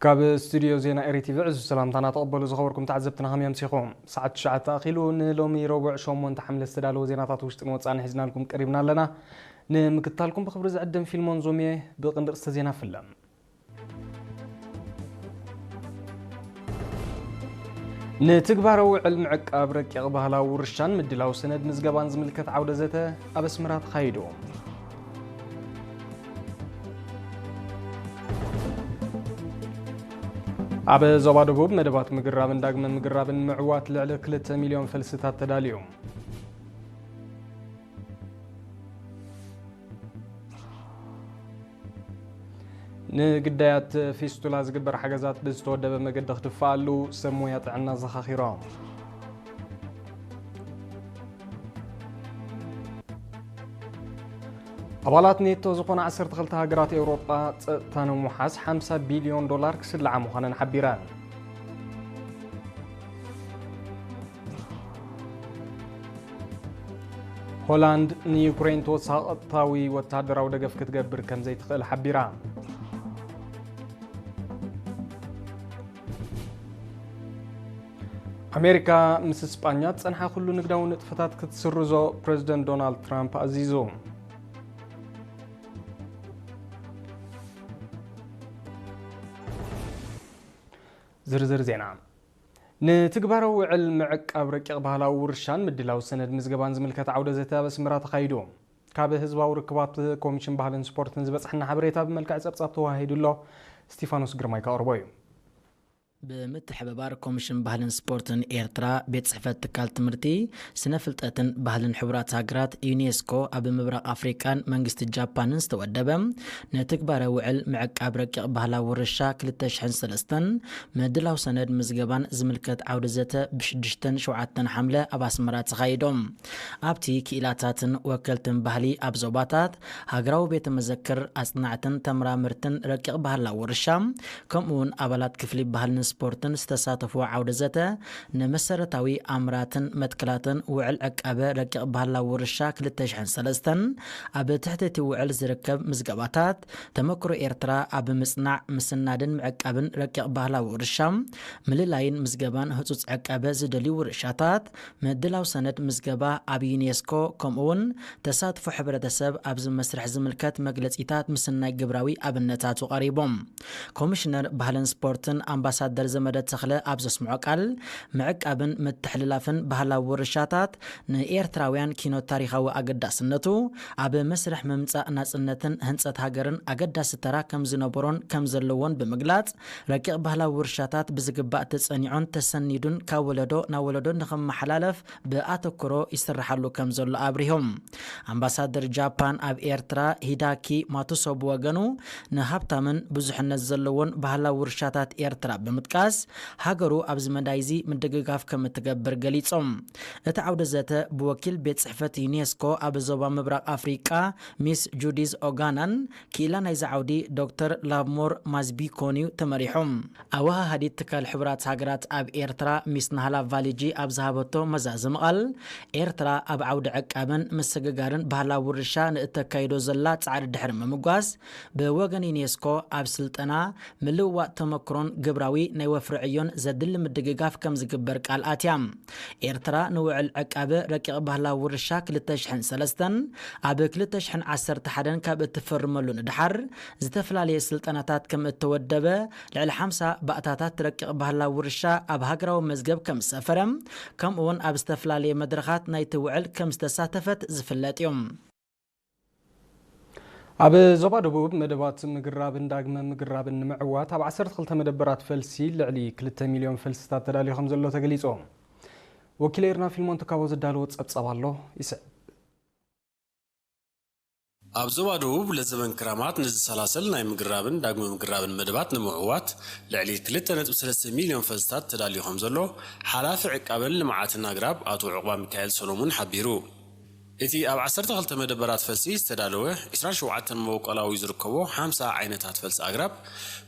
ካብ ስቱድዮ ዜና ኤሪ ቲቪ ዕዙዝ ሰላምታና ተቐበሉ ዝኸበርኩም ተዓዘብትና፣ ከመይ ኣምሲኹም? ሰዓት ትሽዓተ ኣኺሉ ንሎሚ ረቡዕ ሸሞንተ ሓምለ ዝተዳለወ ዜናታት ውሽጥን ወጻእን ሒዝናልኩም ቀሪብና ኣለና። ንምክትታልኩም ብኽብሪ ዝዕድም ፊልሞን ዞምየ። ብቕንዲ ርእስተ ዜና ፍለም። ንትግባረ ውዕል ምዕቃብ ረቂቕ ባህላዊ ውርሻን ምድላው ሰነድ ምዝገባን ዝምልከት ዓውደ ዘተ ኣብ ኣስመራ ተኻይዱ። ኣብ ዞባ ደቡብ መደባት ምግራብን ዳግመ ምግራብን ንምዕዋት ልዕሊ ክልተ ሚልዮን ፈልስታት ተዳልዩ። ንግዳያት ፊስቱላ ዝግበር ሓገዛት ብዝተወደበ መገዲ ክድፈኣሉ ሰብ ሞያ ጥዕና ዘኻኺሮም። ኣባላት ኔቶ ዝኾና ዓሰርተ ክልተ ሃገራት ኤውሮጳ ጸጥታ ንምውሓስ ሓምሳ ቢልዮን ዶላር ክስልዓ ምዃነን ሓቢረን። ሆላንድ ንዩክሬን ተወሳኺ ቀጥታዊ ወተሃደራዊ ደገፍ ክትገብር ከም ዘይትኽእል ሓቢራ። ኣሜሪካ ምስ እስጳኛ ዝጸንሓ ኩሉ ንግዳዊ ንጥፈታት ክትስርዞ ፕረዚደንት ዶናልድ ትራምፕ ኣዚዙ። ዝርዝር ዜና። ንትግባራዊ ውዕል ምዕቃብ ረቂቕ ባህላዊ ውርሻን ምድላው ሰነድ ምዝገባን ዝምልከት ዓውደ ዘተ ኣብ ኣስመራ ተኻይዱ። ካብ ህዝባዊ ርክባት ኮሚሽን ባህልን ስፖርትን ዝበጽሐና ሓበሬታ ብመልክዕ ጸብጻብ ተዋሂዱ ኣሎ። ስቲፋኖስ ግርማይ ከቕርቦ እዩ። ብምትሕብባር ኮሚሽን ባህልን ስፖርትን ኤርትራ፣ ቤት ጽሕፈት ትካል ትምህርቲ፣ ስነ ፍልጠትን ባህልን ሕቡራት ሃገራት፣ ዩኔስኮ፣ ኣብ ምብራቕ ኣፍሪቃን መንግስቲ ጃፓንን ዝተወደበ ንትግባረ ውዕል ምዕቃብ ረቂቕ ባህላዊ ውርሻ ክልተ ሽሕን ሰለስተን ምድላው ሰነድ ምዝገባን ዝምልከት ዓውደ ዘተ ብሽዱሽተን ሸውዓተን ሓምለ ኣብ ኣስመራ ተኻይዶም። ኣብቲ ክኢላታትን ወከልትን ባህሊ ኣብ ዞባታት፣ ሃገራዊ ቤተ መዘክር፣ ኣጽናዕትን ተመራመርትን ረቂቕ ባህላዊ ውርሻ፣ ከምኡ እውን ኣባላት ክፍሊ ባህልን ስፖርትን ዝተሳተፍዎ ዓውደ ዘተ፣ ንመሰረታዊ ኣምራትን መትከላትን ውዕል ዕቃበ ረቂቕ ባህላዊ ውርሻ ክልተ ሽሕን ሰለስተን ኣብ ትሕቲ እቲ ውዕል ዝርከብ ምዝገባታት፣ ተመክሮ ኤርትራ ኣብ ምጽናዕ፣ ምስናድን ምዕቃብን ረቂቕ ባህላዊ ውርሻ፣ ምልላይን ምዝገባን ህጹጽ ዕቃበ ዝደልዩ ውርሻታት፣ ምድላው ሰነድ ምዝገባ ኣብ ዩኔስኮ፣ ከምኡ እውን ተሳትፎ ሕብረተሰብ ኣብዚ መስርሕ ዝምልከት መግለጺታት ምስናይ ግብራዊ ኣብነታቱ ቀሪቦም። ኮሚሽነር ባህልን ስፖርትን ኣምባሳደር ዘመደ ተኽለ ኣብ ዘስምዖ ቃል፣ ምዕቃብን ምትሕልላፍን ባህላዊ ውርሻታት ንኤርትራውያን ኪኖ ታሪኻዊ ኣገዳስነቱ፣ ኣብ መስርሕ ምምጻእ ናጽነትን ህንጸት ሃገርን ኣገዳሲ ተራ ከም ዝነበሮን ከም ዘለዎን ብምግላጽ፣ ረቂቕ ባህላዊ ውርሻታት ብዝግባእ ተጸኒዑን ተሰኒዱን ካብ ወለዶ ናብ ወለዶ ንኽመሓላለፍ ብኣተኩሮ ይስርሓሉ ከም ዘሎ ኣብሪሆም። ኣምባሳደር ጃፓን ኣብ ኤርትራ ሂዳኪ ማቱሶ ብወገኑ፣ ንሃብታምን ብዙሕነት ዘለዎን ባህላዊ ውርሻታት ኤርትራ ብምጥቃስ፣ ሃገሩ ኣብዚ መዳይ እዚ ምድግጋፍ ከም እትገብር ገሊጾም። እቲ ዓውደ ዘተ ብወኪል ቤት ጽሕፈት ዩኔስኮ ኣብ ዞባ ምብራቕ ኣፍሪቃ ሚስ ጁዲዝ ኦጋናን ክኢላ ናይዚ ዓውዲ ዶክተር ላቭሞር ማዝቢኮን'ዩ ተመሪሑ። ኣወሃሃዲት ትካል ሕቡራት ሃገራት ኣብ ኤርትራ ሚስ ናህላ ቫሊጂ ኣብ ዝሃበቶ መዛዘሚ ቃል፣ ኤርትራ ኣብ ዓውዲ ዕቃበን ምስግጋርን ባህላዊ ውርሻ ንእተካይዶ ዘላ ጻዕሪ ድሕሪ ምምጓስ፣ ብወገን ዩኔስኮ ኣብ ስልጠና፣ ምልውዋጥ ተመክሮን ግብራዊ ናይ ወፍሪ ዕዮን ዘድሊ ምድግጋፍ ከም ዝግበር ቃል ኣትያ። ኤርትራ ንውዕል ዕቃበ ረቂቕ ባህላዊ ውርሻ ክልተ ሽሕን ሰለስተን ኣብ ክልተ ሽሕን ዓሰርተ ሓደን ካብ እትፈርመሉ ንድሓር፣ ዝተፈላለየ ስልጠናታት ከም እተወደበ፣ ልዕሊ ሓምሳ ባእታታት ረቂቕ ባህላዊ ውርሻ ኣብ ሃገራዊ መዝገብ ከም ዝሰፈረ፣ ከምኡ እውን ኣብ ዝተፈላለየ መድረኻት ናይቲ ውዕል ከም ዝተሳተፈት ዝፍለጥ እዩ። ኣብ ዞባ ደቡብ መደባት ምግራብን ዳግመ ምግራብን ንምዕዋት ኣብ ዓሰርተ ክልተ መደበራት ፈልሲ ልዕሊ ክልተ ሚልዮን ፈልስታት ተዳልዩ ከም ዘሎ ተገሊጹ። ወኪል ኤርና ፊልሞን ትካቦ ዘዳለዎ ጸብጻብ ኣሎ፣ ይስዕብ። ኣብ ዞባ ደቡብ ለዘበን ክራማት ንዝሰላሰል ናይ ምግራብን ዳግመ ምግራብን መደባት ንምዕዋት ልዕሊ ክልተ ነጥቢ ሰለስተ ሚልዮን ፈልስታት ተዳልዩ ከም ዘሎ ሓላፊ ዕቃበን ልምዓትን ኣግራብ ኣቶ ዑቕባ ሚካኤል ሰሎሙን ሓቢሩ። እቲ ኣብ ዓሰርተ ክልተ መደበራት ፈልሲ ዝተዳለወ ዕስራን ሸውዓተን መበቆላዊ ዝርከቦ ሓምሳ ዓይነታት ፈልሲ ኣግራብ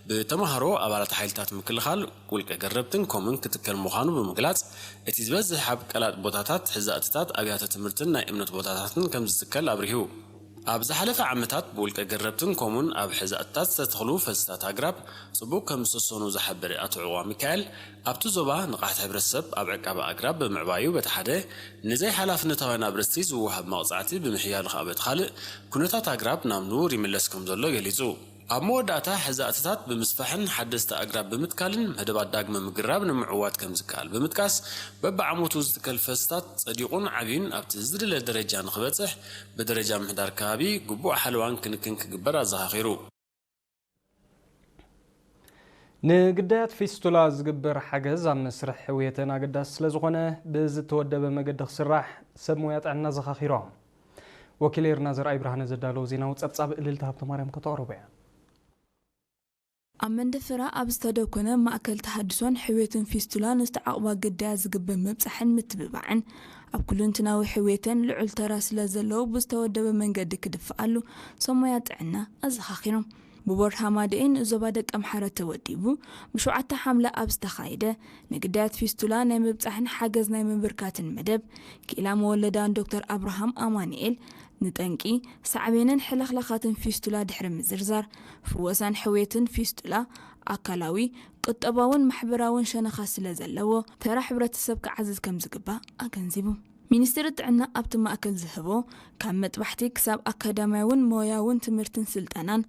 ብተምሃሮ ኣባላት ሓይልታት ምክልኻል፣ ውልቀ ገረብትን ኮምን ክትከል ምዃኑ ብምግላጽ፣ እቲ ዝበዝሕ ኣብ ቀላጥ ቦታታት፣ ሕዛእትታት፣ ኣብያተ ትምህርትን ናይ እምነት ቦታታትን ከም ዝትከል ኣብሪሁ። ኣብ ዝሓለፈ ዓመታት ብውልቀ ገረብትን ኮሙን ኣብ ሕዛእትታት ዝተተኽሉ ፈልስታት ኣግራብ ጽቡቕ ከም ዝተሰኑ ዝሓበረ ኣቶ ዕቑባ ሚካኤል፣ ኣብቲ ዞባ ንቕሓት ሕብረተሰብ ኣብ ዕቃበ ኣግራብ ብምዕባዩ በቲ ሓደ፣ ንዘይሓላፍነታውያን ኣብረስቲ ዝወሃብ መቕጻዕቲ ብምሕያሉ ከኣ በቲ ካልእ፣ ኩነታት ኣግራብ ናብ ንቡር ይምለስ ከም ዘሎ ገሊጹ። ኣብ መወዳእታ፣ ሕዛእትታት ብምስፋሕን ሓደስቲ ኣግራብ ብምትካልን መደባት ዳግመ ምግራብ ንምዕዋት ከም ዝከኣል ብምጥቃስ፣ በብዓመቱ ዝትከል ፈልስታት ጸዲቑን ዓብዩን ኣብቲ ዝድለ ደረጃ ንኽበጽሕ፣ ብደረጃ ምምሕዳር ከባቢ ግቡእ ሓለዋን ክንክን ክግበር ኣዘኻኺሩ። ንግዳያት ፊስቱላ ዝግበር ሓገዝ ኣብ መስርሕ ሕውየተን ኣገዳሲ ስለ ዝኾነ፣ ብዝተወደበ መገዲ ክስራሕ ሰብ ሞያ ጥዕና ዘኻኺሮም። ወኪል ኤርና ዘርኣይ ብርሃነ ዘዳለዎ ዜናዊ ጸብጻብ እልልታ ሃብተማርያም ከተቕርቦ እያ። ኣብ መንደፈራ ኣብ ዝተደኮነ ማእከል ተሃድሶን ሕውየትን ፊስቱላ ንዝተዓቑባ ግዳያት ዝግበር ምብጻሕን ምትብባዕን፣ ኣብ ኩሉንትናዊ ሕውየተን ልዑል ተራ ስለ ዘለዎ፣ ብዝተወደበ መንገዲ ክድፍኣሉ ሰብ ሞያ ጥዕና ኣዘኻኺሮም። ብቦርድ ሃማደኤ ንዞባ ደቀምሓረ ተወዲቡ፣ ብሸውዓተ ሓምለ ኣብ ዝተኻየደ ንግዳያት ፊስቱላ ናይ ምብጻሕን ሓገዝ ናይ ምብርካትን መደብ፣ ክኢላ መወለዳን ዶክተር ኣብርሃም ኣማኑኤል፣ ንጠንቂ፣ ሳዕቤንን ሕልኽላኻትን ፊስቱላ ድሕሪ ምዝርዛር፣ ፍወሳን ሕውየትን ፊስቱላ፣ ኣካላዊ፣ ቁጠባውን ማሕበራውን ሸነኻት ስለ ዘለዎ፣ ተራ ሕብረተሰብ ክዓዝዝ ከም ዝግባእ ኣገንዚቡ። ሚኒስትሪ ጥዕና ኣብቲ ማእከል ዝህቦ፣ ካብ መጥባሕቲ ክሳብ ኣካዳሚያውን ሞያውን ትምህርትን ስልጠናን፣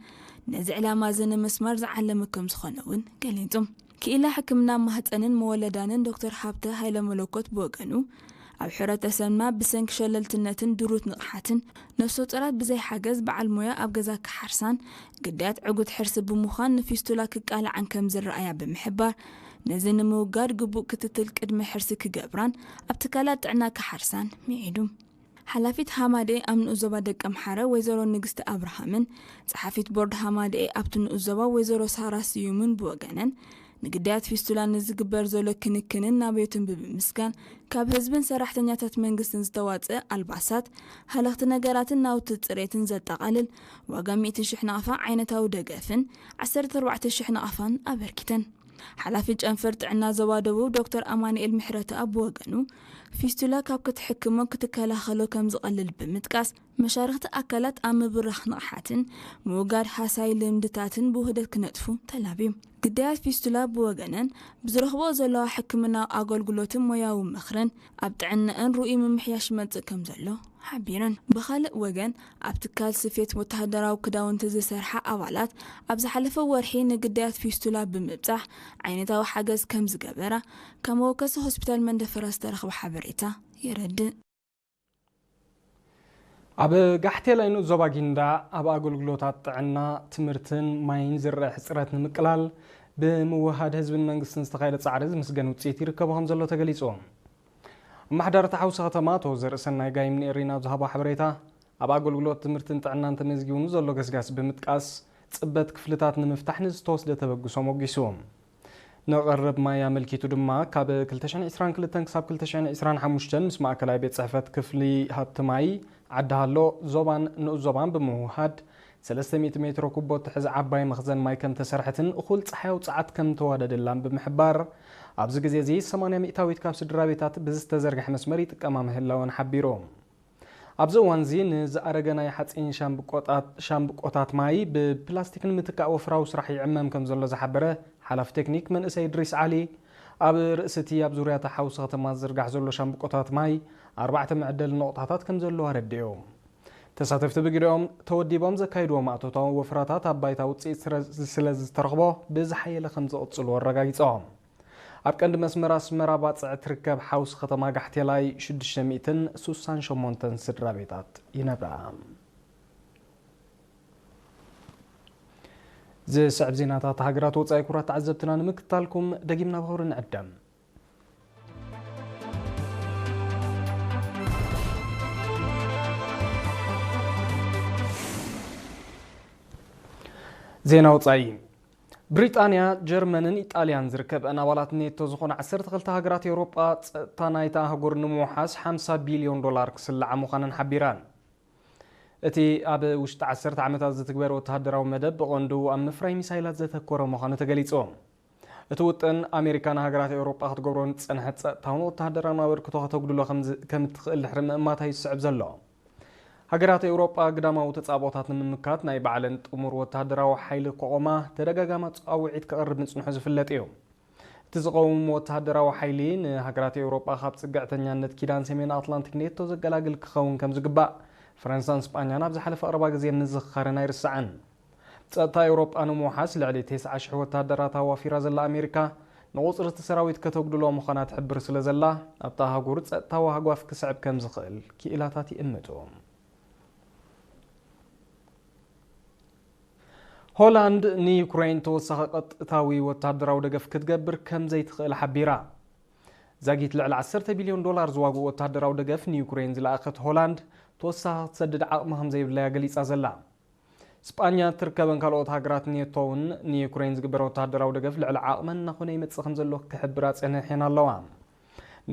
ነዚ ዕላማ እዚ ንምስማር ዝዓለመ ከም ዝኾነ እውን ገሊጹ። ክኢላ ሕክምና ማህጸንን መወለዳንን ዶክተር ሃብተ ሃይለ መለኮት ብወገኑ፣ ኣብ ሕብረተሰብና ብሰንኪ ሸለልትነትን ድሩት ንቕሓትን፣ ነፍሰ ጡራት ብዘይ ሓገዝ በዓል ሞያ ኣብ ገዛ ክሓርሳን፣ ግዳያት ዕጉት ሕርሲ ብምዃን ንፊስቱላ ክቃልዓን ከም ዝረኣያ ብምሕባር፣ ነዚ ንምውጋድ ግቡእ ክትትል ቅድሚ ሕርሲ ክገብራን ኣብ ትካላት ጥዕና ክሓርሳን ምዒዱ። ሓላፊት ሃማደኤ ኣብ ንኡስ ዞባ ደቀምሓረ ወይዘሮ ንግስቲ ኣብርሃምን ጸሓፊት ቦርድ ሃማደኤ ኣብቲ ንኡስ ዞባ ወይዘሮ ሳራ ስዩምን ብወገነን፣ ንግዳያት ፊስቱላ ንዝግበር ዘሎ ክንክንን ናብዮትን ብምምስጋን፣ ካብ ህዝብን ሰራሕተኛታት መንግስትን ዝተዋጽአ ኣልባሳት፣ ሃለኽቲ ነገራትን ናውቲ ጽሬትን ዘጠቓልል ዋጋ ሚእቲ ሽሕ ናቕፋ ዓይነታዊ ደገፍን ዓሰርተ ኣርባዕተ ሽሕ ናቕፋን ኣበርኪተን። ሓላፊ ጨንፈር ጥዕና ዞባ ደቡብ ዶክተር ኣማኑኤል ምሕረተኣብ ብወገኑ፣ ፊስቱላ ካብ ክትሕክሞ ክትከላኸሎ ከም ዝቐልል ብምጥቃስ፣ መሻርኽቲ ኣካላት ኣብ ምብራኽ ንቕሓትን ምውጋድ ሃሳይ ልምድታትን ብውህደት ክነጥፉ ተላብዩ። ግዳያት ፊስቱላ ብወገነን፣ ብዝረኽብኦ ዘለዋ ሕክምናዊ ኣገልግሎትን ሞያዊ ምኽርን ኣብ ጥዕነአን ርኡይ ምምሕያሽ ይመጽእ ከም ዘሎ ሓቢረን። ብኻልእ ወገን፣ ኣብ ትካል ስፌት ወተሃደራዊ ክዳውንቲ ዝሰርሓ ኣባላት፣ ኣብ ዝሓለፈ ወርሒ ንግዳያት ፊስቱላ ብምብጻሕ ዓይነታዊ ሓገዝ ከም ዝገበራ፣ ካብ መወከሲ ሆስፒታል መንደፈራ ዝተረኽበ ሓበሬታ የረድእ። ኣብ ጋሕቴላይ ንኡስ ዞባ ጊንዳዕ ኣብ ኣገልግሎታት ጥዕና፣ ትምህርትን ማይን ዝረአ ሕጽረት ንምቅላል ብምውህሃድ ህዝብን መንግስትን ዝተኻየደ ጻዕሪ ዝምስገን ውጽኢት ይርከቦ ከም ዘሎ ተገሊጹ። ኣመሓዳሪ እታ ሓውሲ ከተማ ኣቶ ዘርእሰናይ ጋይም ንኤሪና ኣብ ዝሃቦ ሓበሬታ፣ ኣብ ኣገልግሎት ትምህርትን ጥዕናን ተመዝጊቡ ንዘሎ ገስጋስ ብምጥቃስ፣ ጽበት ክፍልታት ንምፍታሕ ንዝተወስደ ተበግሶ ሞጊሱ። ንቐረብ ማይ ኣመልኪቱ ድማ፣ ካብ ክልተ ሽሕን ዕስራን ክልተን ክሳብ ክልተ ሽሕን ዕስራን ሓሙሽተን ምስ ማእከላይ ቤት ጽሕፈት ክፍሊ ሃብቲ ማይ ዓዲ ሃሎ፣ ዞባን ንኡስ ዞባን ብምውህሃድ፣ ሰለስተ ሚእቲ ሜትሮ ኩቦ እትሕዝ ዓባይ መኽዘን ማይ ከም ተሰርሐትን እኹል ጸሓያዊ ጸዓት ከም ተዋደደላን ብምሕባር፣ ኣብዚ ግዜ እዚ ሰማንያ ሚእታዊት ካብ ስድራ ቤታት ብዝተዘርግሐ መስመር ይጥቀማ ምህላወን ሓቢሩ። ኣብዚ እዋን እዚ ንዝኣረገ ናይ ሓጺን ሻምብቆታት፣ ሻምብቆታት ማይ ብፕላስቲክ ንምትካእ ወፍራዊ ስራሕ ይዕመም ከም ዘሎ ዝሓበረ ሓላፊ ቴክኒክ መንእሰይ እድሪስ ዓሊ፣ ኣብ ርእሲ እቲ ኣብ ዙርያ እታ ሓውሲ ከተማ ዝዝርጋሕ ዘሎ ሻምብቆታት ማይ ኣርባዕተ መዕደሊ ነቑጣታት ከም ዘለዉ ኣረዲኡ። ተሳተፍቲ ብግዲኦም፣ ተወዲቦም ዘካይድዎ ማእቶታዊ ወፍራታት ኣብ ባይታ ውጽኢት ስረ-፣ ስለ ዝተረኽቦ ብዝሓየለ ከም ዝቕጽልዎ ኣረጋጊጾም። ኣብ ቀንዲ መስመር ኣስመራ ባጽዕ እትርከብ ሓውሲ ከተማ ጋሕቴላይ ሽዱሽተ ሚእትን ስሳን ሸሞንተን ስድራ ቤታት ይነብራ። ዝስዕብ ዜናታት ሃገራት ወጻኢ ክቡራት ተዓዘብትና ንምክትታልኩም ደጊምና ብኽብሪ ንዕደም። ዜና ወጻኢ። ብሪጣንያ፣ ጀርመንን ኢጣልያን ዝርከበን ኣባላት ኔቶ ዝኾና ዓሰርተ ክልተ ሃገራት ኤውሮጳ፣ ጸጥታ ናይታ ኣህጉር ንምውሓስ ሓምሳ ቢልዮን ዶላር ክስልዓ ምዃነን ሓቢረን። እቲ ኣብ ውሽጢ ዓሰርተ ዓመታት ዝትግበር ወተሃደራዊ መደብ፣ ብቐንዱ ኣብ ምፍራይ ሚሳይላት ዘተኮረ ምዃኑ ተገሊጹ። እቲ ውጥን፣ ኣሜሪካ ንሃገራት ኤውሮጳ ክትገብሮ ንዝጸንሐት ጸጥታውን ወተሃደራውን ኣበርክቶ ከተጉድሎ ከም ዝ-፣ ከም እትኽእል ድሕሪ ምእማታ እዩ ዝስዕብ ዘሎ። ሃገራት ኤውሮጳ ግዳማዊ ተጻብኦታት ንምምካት ናይ ባዕለን ጥሙር ወተሃደራዊ ሓይሊ ክቖማ ተደጋጋሚ ጻውዒት ክቐርብ ምጽንሑ ዝፍለጥ እዩ። እቲ ዝቐውም ወተሃደራዊ ሓይሊ ንሃገራት ኤውሮጳ ካብ ጽግዕተኛነት ኪዳን ሰሜን ኣትላንቲክ ኔቶ ዘገላግል ክኸውን ከም ዝግባእ ፈረንሳን ስጳኛን ኣብ ዝሓለፈ ቀረባ ግዜ ምዝኽኻረን ኣይርሳዕን። ጸጥታ ኤውሮጳ ንምውሓስ ልዕሊ ተስዓ ሽሕ ወተሃደራት ኣዋፊራ ዘላ ኣሜሪካ፣ ንቑጽሪ እቲ ሰራዊት ከተጉድሎ ምዃና ትሕብር ስለ ዘላ፣ ኣብታ ኣህጉር ጸጥታዊ ሃጓፍ ክስዕብ ከም ዝኽእል ክኢላታት ይእምቱ። ሆላንድ ንዩክሬን ተወሳኺ ቀጥታዊ ወተሃደራዊ ደገፍ ክትገብር ከም ዘይትኽእል ሓቢራ። ዛጊት ልዕሊ ዓሰርተ ቢልዮን ዶላር ዝዋግኡ ወተሃደራዊ ደገፍ ንዩክሬን ዝለኣኸት ሆላንድ፣ ተወሳኺ ክትሰድድ ዓቕሚ ከም ዘይብላ'ያ ገሊጻ ዘላ። ስጳኛ እትርከበን ካልኦት ሃገራት ኔቶ እውን ንዩክሬን ዝግበር ወተሃደራዊ ደገፍ ልዕሊ ዓቕመን እናኾነ ይመጽእ ከም ዘሎ ክሕብራ ጸኒሐን ኣለዋ።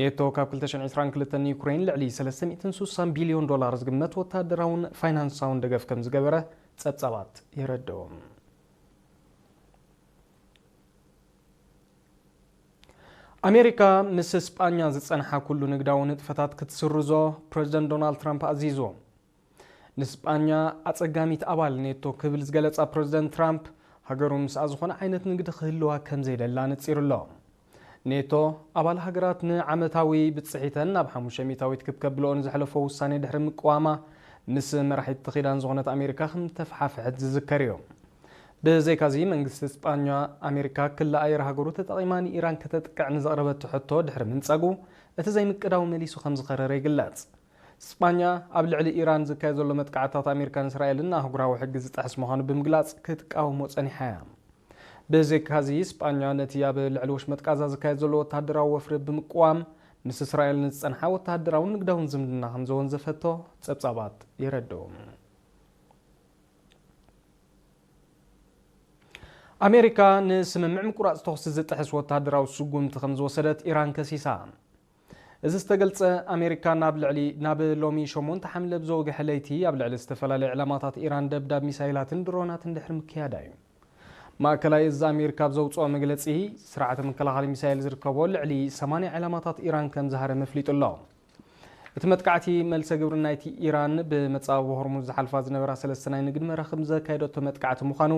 ኔቶ ካብ ክልተ ሽሕን ዕስራን ክልተን ንዩክሬን ልዕሊ ሰለስተ ሚእትን ስሳን ቢልዮን ዶላር ዝግመት ወተሃደራውን ፋይናንሳውን ደገፍ ከም ዝገበረ ጸብጻባት የረድኡ። ኣሜሪካ ምስ ስጳኛ ዝጸንሓ ኩሉ ንግዳዊ ንጥፈታት ክትስርዞ ፕረዚደንት ዶናልድ ትራምፕ ኣዚዙ። ንስጳኛ ኣጸጋሚት ኣባል ኔቶ ክብል ዝገለጻ ፕረዚደንት ትራምፕ፣ ሃገሩ ምስኣ ዝኾነ ዓይነት ንግዲ ክህልዋ ከም ዘይደላ ኣነጺሩ ኣሎ። ኔቶ፣ ኣባል ሃገራት ንዓመታዊ ብጽሒተን ናብ ሓሙሽተ ሚእታዊት ክብ ከብልኦ ንዘሕለፎ ውሳኔ ድሕሪ ምቅዋማ፣ ምስ መራሒት እቲ ኪዳን ዝኾነት ኣሜሪካ ከም ተፈሓፍሐት ዝዝከር እዩ። ብዘይካዚ፣ መንግስቲ ስጳኛ፣ ኣሜሪካ ክሊ ኣየር ሃገሩ ተጠቒማ ንኢራን ከተጥቅዕ ንዘቕረበቶ ሕቶ ድሕሪ ምንጻጉ፣ እቲ ዘይምቅዳው መሊሱ ከም ዝኸረረ ይግለጽ። ስጳኛ ኣብ ልዕሊ ኢራን ዝካየድ ዘሎ መጥቃዕትታት ኣሜሪካን እስራኤልን ኣህጉራዊ ሕጊ ዝጥሕስ ምዃኑ ብምግላጽ ክትቃወሞ ጸኒሓ እያ። ብዘይካዚ ስጳኛ ነቲ ኣብ ልዕሊ ወሽመጥ ቃዛ ዝካየድ ዘሎ ወተሃደራዊ ወፍሪ ብምቅዋም ምስ እስራኤል ንዝጸንሓ ወተሃደራውን ንግዳውን ዝምድና ከም ዘወንዘፈቶ ጸብጻባት የረድኡ። ኣሜሪካ ንስምምዕ ምቁራጽ ተኹሲ ዝጥሕስ ወተሃደራዊ ስጉምቲ ከም ዝወሰደት ኢራን ከሲሳ። እዚ ዝተገልጸ ኣሜሪካ ናብ ልዕሊ፣ ናብ ሎሚ ሸሞንተ ሓምለ ብዘወግሐ ለይቲ ኣብ ልዕሊ ዝተፈላለዩ ዕላማታት ኢራን ደብዳብ ሚሳይላትን ድሮናትን ድሕሪ ምክያዳ እዩ። ማእከላይ እዚ ኣሜሪካ ኣብ ዘውጽኦ መግለጺ፣ ስርዓተ መከላኸሊ ሚሳይል ዝርከቦ ልዕሊ ሰማንያ ዕላማታት ኢራን ከም ዝሃረመ ኣፍሊጡ ኣሎ። እቲ መጥቃዕቲ መልሰ ግብሪ ናይቲ ኢራን ብመጻብቦ ሆርሙዝ ዝሓልፋ ዝነበራ ሰለስተ ናይ ንግዲ መራኽብ ዘካየደቶ መጥቃዕቲ ምዃኑ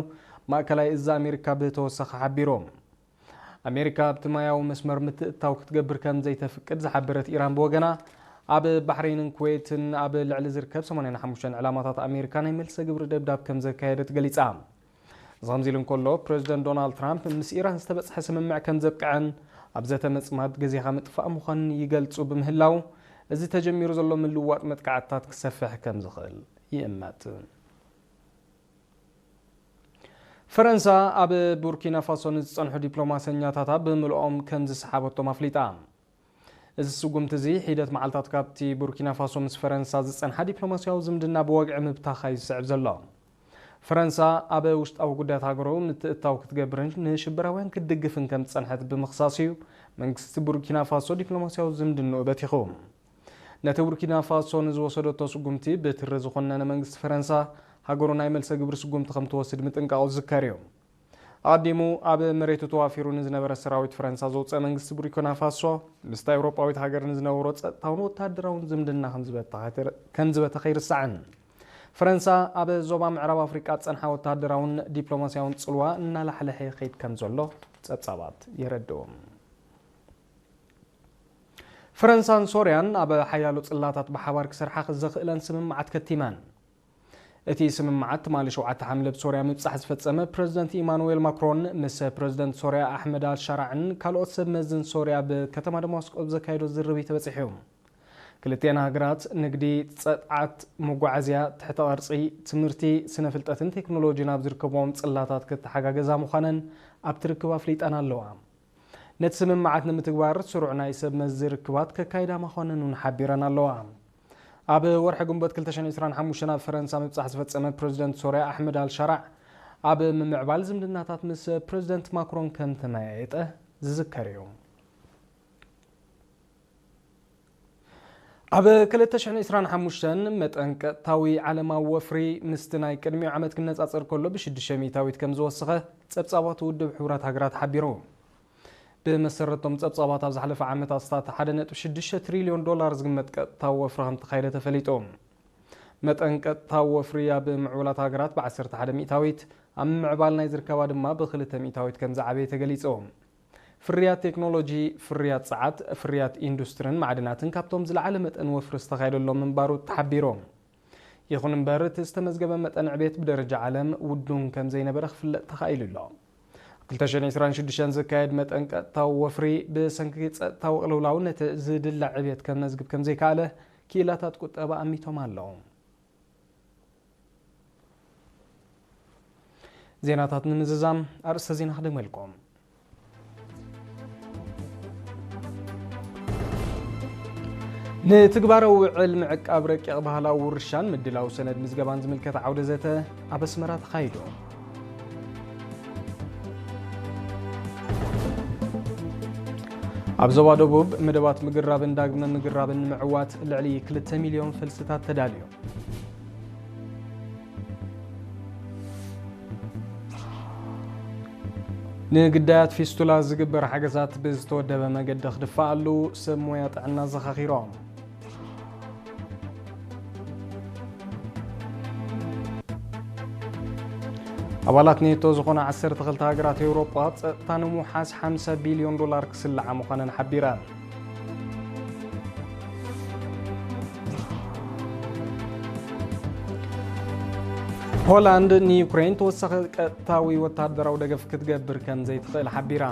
ማእከላይ እዚ ኣሜሪካ ብተወሳኺ ሓቢሩ። ኣሜሪካ ኣብቲ ማያዊ መስመር ምትእትታው ክትገብር ከም ዘይተፍቅድ ዝሓበረት ኢራን ብወገና፣ ኣብ ባሕሬንን ኩዌትን ኣብ ልዕሊ ዝርከብ ሰማንያን ሓሙሽተን ዕላማታት ኣሜሪካ ናይ መልሰ ግብሪ ደብዳብ ከም ዘካየደት ገሊጻ። እዚ ከምዚ ኢሉ እንከሎ፣ ፕረዚደንት ዶናልድ ትራምፕ ምስ ኢራን ዝተበጽሐ ስምምዕ ከም ዘብቅዐን ኣብ ዘተ ምጽማድ ግዜኻ ምጥፋእ ምዃኑን ይገልጹ ብምህላው፣ እዚ ተጀሚሩ ዘሎ ምልውዋጥ መጥቃዕትታት ክሰፍሕ ከም ዝኽእል ይእመት። ፈረንሳ ኣብ ቡርኪና ፋሶ ንዝጸንሑ ዲፕሎማሰኛታታ ብምልኦም ከም ዝሰሓበቶም ኣፍሊጣ። እዚ ስጉምቲ እዚ ሒደት መዓልታት ካብቲ ቡርኪና ፋሶ ምስ ፈረንሳ ዝጸንሓ ዲፕሎማስያዊ ዝምድና ብወግዒ ምብታኻ እዩ ዝስዕብ ዘሎ። ፈረንሳ ኣብ ውሽጣዊ ጉዳያት ሃገሩ ምትእትታው ክትገብርን ንሽበራውያን ክትድግፍን ከም ዝጸንሐት ብምኽሳስ እዩ መንግስቲ ቡርኪና ፋሶ ዲፕሎማስያዊ ዝምድንኡ በቲኹ። ነቲ ቡርኪና ፋሶ ንዝወሰደቶ ስጉምቲ ብትሪ ዝኾነነ መንግስቲ ፈረንሳ፣ ሃገሩ ናይ መልሰ ግብሪ ስጉምቲ ከም ትወስድ ምጥንቃቑ ዝዝከር እዩ። ኣቐዲሙ ኣብ መሬቱ ተዋፊሩ ንዝነበረ ሰራዊት ፈረንሳ ዘውፀአ መንግስቲ ቡርኪና ፋሶ፣ ምስታ ኤውሮጳዊት ሃገር ንዝነበሮ ጸጥታውን ወተሃደራውን ዝምድና ከም ዝበተኸ ኣይትር-፣ ከም ዝበተኸ ኣይርሳዕን። ፈረንሳ ኣብ ዞባ ምዕራብ ኣፍሪቃ ዝጸንሓ ወተሃደራውን ዲፕሎማስያውን ጽልዋ እናላሕለሐ ይኸይድ ከም ዘሎ ጸብጻባት የረድኡ። ፈረንሳን ሶርያን ኣብ ሓያሎ ጽላታት ብሓባር ክሰርሓ ዘኽእለን ስምምዓት ከቲመን። እቲ ስምምዓት ትማሊ ሸውዓተ ሓምለ ብሶርያ ምብጻሕ ዝፈጸመ ፕረዚደንት ኢማኑኤል ማክሮን ምስ ፕረዚደንት ሶርያ ኣሕመድ ኣልሻራዕን ካልኦት ሰብ መዝን ሶርያ ብከተማ ደማስቆ ብዘካየዶ ዝርርብ እዩ ተበጺሑ። ክልቲኣን ሃገራት ንግዲ፣ ጸጥዓት፣ መጓዓዝያ፣ ትሕተ ቅርጺ፣ ትምህርቲ፣ ስነ ፍልጠትን ቴክኖሎጂን ኣብ ዝርከብዎም ጽላታት ክተሓጋገዛ ምዃነን ኣብቲ ርክብ ኣፍሊጠን ኣለዋ። ነቲ ስምምዓት ንምትግባር ስሩዕ ናይ ሰብ መዚ ርክባት ከካይዳ ምዃነን እውን ሓቢረን ኣለዋ። ኣብ ወርሒ ግንቦት ክልተ ሽሕን ዕስራን ሓሙሽተን ኣብ ፈረንሳ ምብጻሕ ዝፈጸመ ፕረዚደንት ሶርያ ኣሕመድ ኣልሻራዕ፣ ኣብ ምምዕባል ዝምድናታት ምስ ፕረዚደንት ማክሮን ከም ተመያየጠ ዝዝከር እዩ። ኣብ ክልተ ሽሕን ዕስራን ሓሙሽተን መጠን ቀጥታዊ ዓለማዊ ወፍሪ ምስቲ ናይ ቅድሚኡ ዓመት ክነጻጸር ከሎ ብሽዱሽተ ሚእታዊት ከም ዝወሰኸ ጸብጻባት ውድብ ሕቡራት ሃገራት ሓቢሩ። ብመሰረቶም ጸብጻባት ኣብ ዝሓለፈ ዓመት ኣስታት ሓደ ነጥቢ ሽዱሽተ ትሪልዮን ዶላር ዝግመት ቀጥታዊ ወፍሪ ከም ተኻየደ ተፈሊጡ። መጠን ቀጥታዊ ወፍሪ ኣብ ምዕቡላት ሃገራት ብ ዓሰርተ ሓደ ሚእታዊት፣ ኣብ ምምዕባል ናይ ዝርከባ ድማ ብ ክልተ ሚእታዊት ከም ዝዓበየ ተገሊጹ። ፍርያት ቴክኖሎጂ፣ ፍርያት ጸዓት፣ ፍርያት ኢንዱስትርን ማዕድናትን ካብቶም ዝለዓለ መጠን ወፍሪ ዝተኻየደሎም ምንባሩ ተሓቢሩ። ይኹን እምበር፣ እቲ ዝተመዝገበ መጠን ዕቤት ብደረጃ ዓለም ውዱን ከም ዘይነበረ ክፍለጥ ተኻኢሉ ኣሎ። ክልተ ሽሕን ዕስራን ሽዱሽተን ዝካየድ መጠን ቀጥታዊ ወፍሪ ብሰንኪ ጸጥታዊ ቅልውላው ነቲ ዝድለ ዕቤት ከመዝግብ ከም ዘይከኣለ ክኢላታት ቁጠባ ኣሚቶም ኣለዉ። ዜናታት ንምዝዛም ኣርእስተ ዜና ክደግመልኩም። ንትግባራዊ ውዕል ምዕቃብ ረቂቕ ባህላዊ ውርሻን ምድላው ሰነድ ምዝገባን ዝምልከት ዓውደ ዘተ ኣብ ኣስመራ ተኻይዱ። ኣብ ዞባ ደቡብ መደባት ምግራብን ዳግመ ምግራብን ንምዕዋት ልዕሊ ክልተ ሚልዮን ፈልስታት ተዳልዩ። ንግዳያት ፊስቱላ ዝግበር ሓገዛት ብዝተወደበ መገዲ ክድፋኣሉ ሰብ ሞያ ጥዕና ዘኻኺሮም። ኣባላት ኔቶ ዝኾና ዓሰርተ ክልተ ሃገራት ኤውሮጳ ጸጥታ ንምውሓስ ሓምሳ ቢልዮን ዶላር ክስልዓ ምዃነን ሓቢረን። ሆላንድ ንዩክሬን ተወሳኺ ቀጥታዊ ወታደራዊ ደገፍ ክትገብር ከም ዘይትኽእል ሓቢራ።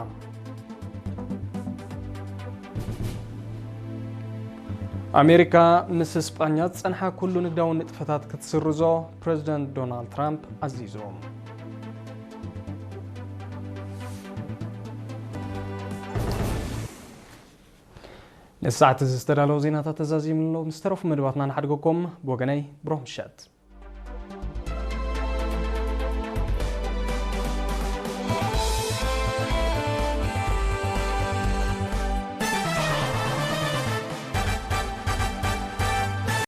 ኣሜሪካ ምስ ስጳኛ ዝጸንሓ ኩሉ ንግዳዊ ንጥፈታት ክትስርዞ ፕረዚደንት ዶናልድ ትራምፕ ኣዚዙ። ንሰዓት እዚ ዝተዳለዉ ዜናታት ተዛዚሙ ኣሎ። ምስ ተረፉ መደባትና ንሓድገኩም። ብወገነይ ብሩኽ ምሸት።